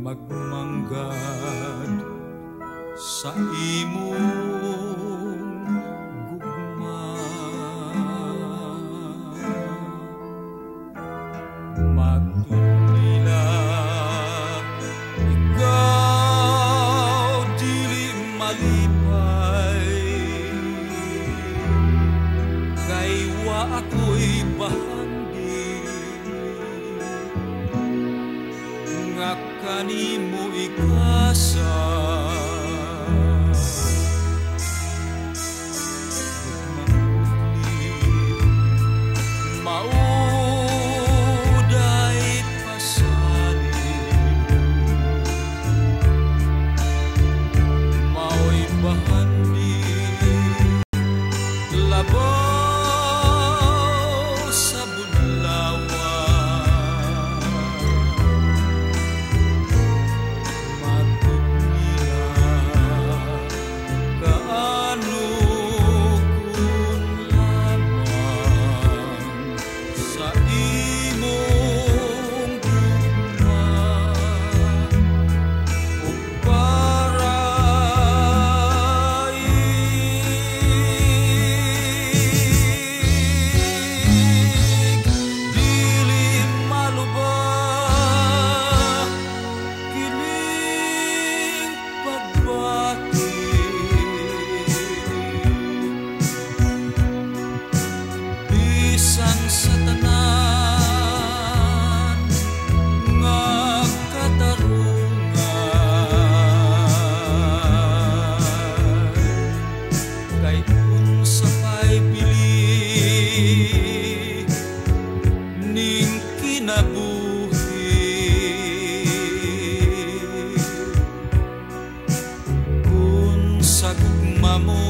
Magmanggad sa imong gugma. Matud nila ikaw dili malipay, kay wa ako'y bahandi nga kanimo ikasa. Mauday pasalig, mao'y bahandi labaw sa budlawan. Matud nila kaano kun lamang sa imong gugma ug paraig. Dili maluba kining pagbati, bisan sa tanan nga katarungan, kay unsa pa'y bili ning kinabuhi kun sa gugma mo